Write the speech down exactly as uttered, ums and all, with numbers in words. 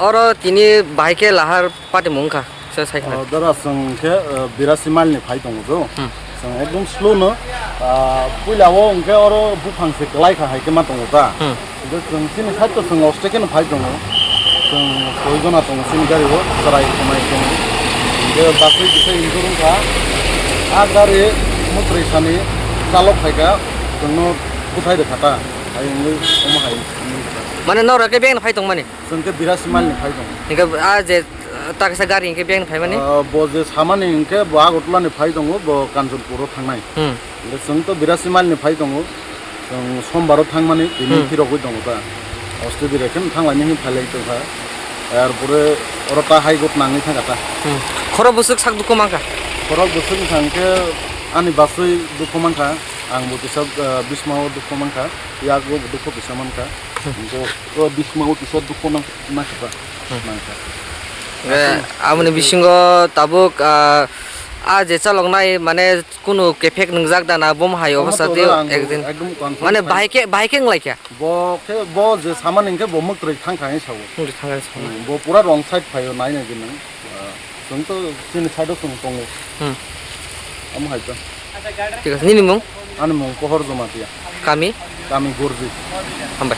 Oro tini bahai khe lahar pati mung kha, se sai khna. O, dara, chwng khe, eh, birasi mile ni phai tongo do. Hmm. Chwng ekdom slow no, ah, puila o hwnkhe oro buphang se kwlai kha hai khe ma tongo ta. Hmm. Hwnkhe chwng chini side to chwng oste khe no phai tongo. Chwng soi jona tongo chini gari o, chwrai khwnai tongo. Hwnkhe basui kisa injure wngkha. A gari mwtwrwi sani chalok phaikha, chwngno bwthai rwkha ta. Hai wngwi omo hai wngwi kha. Mane norok khe beng phai tongmani? Chwng khe birasi mile ni phai tongo. Hingke a je, uh, ta kaisa gari hingke beng phai mani? Ah, bo je samani hingke bo Agartala ni phai tongo, bo Kanchanpur o thangnai. Hmm. Hingke chwng to birasi mile ni phai tongo. Chwng sombar o thangmani tini Hmm. phirogwi tongo ta. Ostedi reke thanglaini hin phailai tongkha. Yarpore oro ta hai got nangwi thangkha ta. Hmm. Khorok bwswk sak dukhu mankha? Khorok bwswk wngkha hingke ani basui dukhu mankha. Ang bo kisa, ah, bismao dukhu mankha. Yago bo dukhu kisa mankha. Hmm. Hingke o bismao kisa dukhu nang-, nankha ta. Hmm. Nankha. Eh, aboni bisingo tabuk, ah, a je chaloknai mane kunu kephek nungjak da na bom hai Omo obostha to twi ang ekdin. Ekdom confirm Mane sai. Bahai khe, bahai khe wnglaikha? Bo khe, bo je samani hingke bo mwtwrwi thangkha hinwi sao. Mwtwrwi thangkha hinwi sao. Hmm, bo pura wrong side phaio, nai nai di nwng. Ah, chwng to chini side o chwng tongo. Hmm. Omo hai to. Thik ase, nini mung? Ani mung Pohor Jamatia. Kami? Kami Gorji. Hambai.